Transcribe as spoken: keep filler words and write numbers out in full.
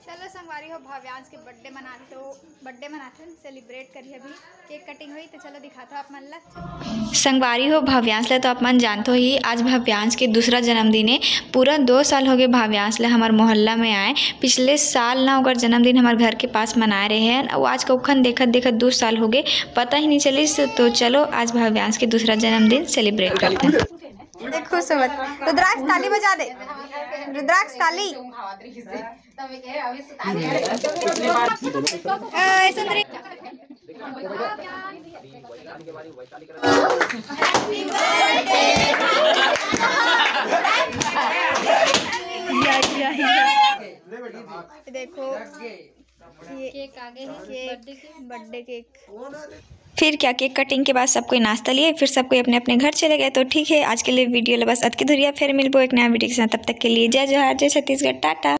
चलो संगवारी हो, भाव्यांश के बर्थडे मनाथे, तो बर्थडे मनाथे, सेलिब्रेट करी। अभी केक कटिंग होई, तो चलो दिखाथो आप मन ला। संगवारी हो, भाव्यांश ला तो आप मन जानथो ही, आज भाव्यांश के दूसरा जन्मदिन है। पूरा दो साल हो गए भाव्यांश ला हमर मोहल्ला में आए। पिछले साल ना ओकर जन्मदिन हमर घर के पास मनाए रहे हैं, वो आज कौखन देखत देखत दो साल हो गए, पता ही नहीं चलिस। तो चलो आज भाव्यांश के दूसरा जन्मदिन सेलिब्रेट करते हैं। देख खुश होवत। रुद्राक्ष ताली बजा दे। रुद्राक्ष ताली। ए, सुंदरी। देखो, ये केक आगे है, केक, बर्थडे केक। फिर क्या, केक कटिंग के बाद सब कोई नाश्ता लिए, फिर सब कोई अपने अपने घर चले गए। तो ठीक है, आज के लिए वीडियो ला बस अतके धुरिया, फिर मिलबो एक नया वीडियो के साथ। तब तक के लिए जय जोहार, जय छत्तीसगढ़, टाटा।